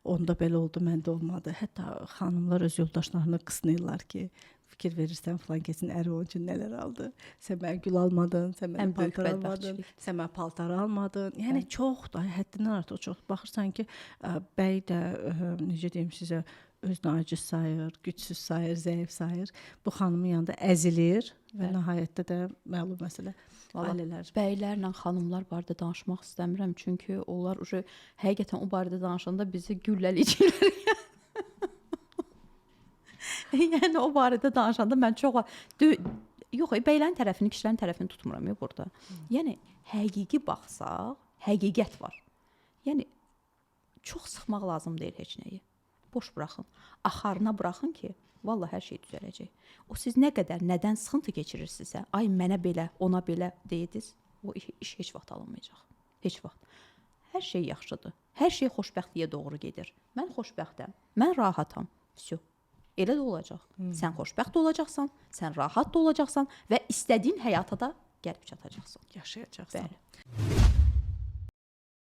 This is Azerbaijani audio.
Onda belə oldu, məndə olmadı. Hətta xanımlar öz yoldaşlarını qısnayırlar ki, fikir verirsən filan kəsin əri onun üçün nələr aldı. Sən mənə gül almadın, sən mənə Ən böyük paltar almadın, bədbəxtçilikdir. sən mənə paltar almadın. Yəni çox da həddindən artıq çox. Baxırsan ki, bəy də necə deyim sizə, özünü aciz sayır, gücsüz sayır, zəif sayır. Bu xanımın yanında əzilir və nəhayətdə də məlum məsələ Vallahi ailələr. Bəylərlə xanımlar barədə danışmaq istəmirəm, çünki onlar uje həqiqətən o barədə danışanda bizi güllələyəcəklər. Yəni o barədə danışanda mən çox yox, bəylərin tərəfini, kişilərin tərəfini tutmuram ya burada. Yəni həqiqi baxsaq, həqiqət var. Yəni çox sıxmaq lazım deyil heç nəyi. Boş buraxın. Axarına buraxın ki, vallah hər şey düzələcək. O siz nə qədər nədən sıxıntı keçirirsinizsə, ay mənə belə, ona belə deyirdiniz, o iş heç vaxt alınmayacaq. Heç vaxt. Hər şey yaxşıdır. Hər şey xoşbəxtliyə doğru gedir. Mən xoşbəxtəm. Mən rahatam. Vəsə. Elə də olacaq. Sən xoşbəxt olacaqsan, sən rahat da olacaqsan və istədiyin həyata da gəlib çatacaqsan. Yaşayacaqsan. Bəli.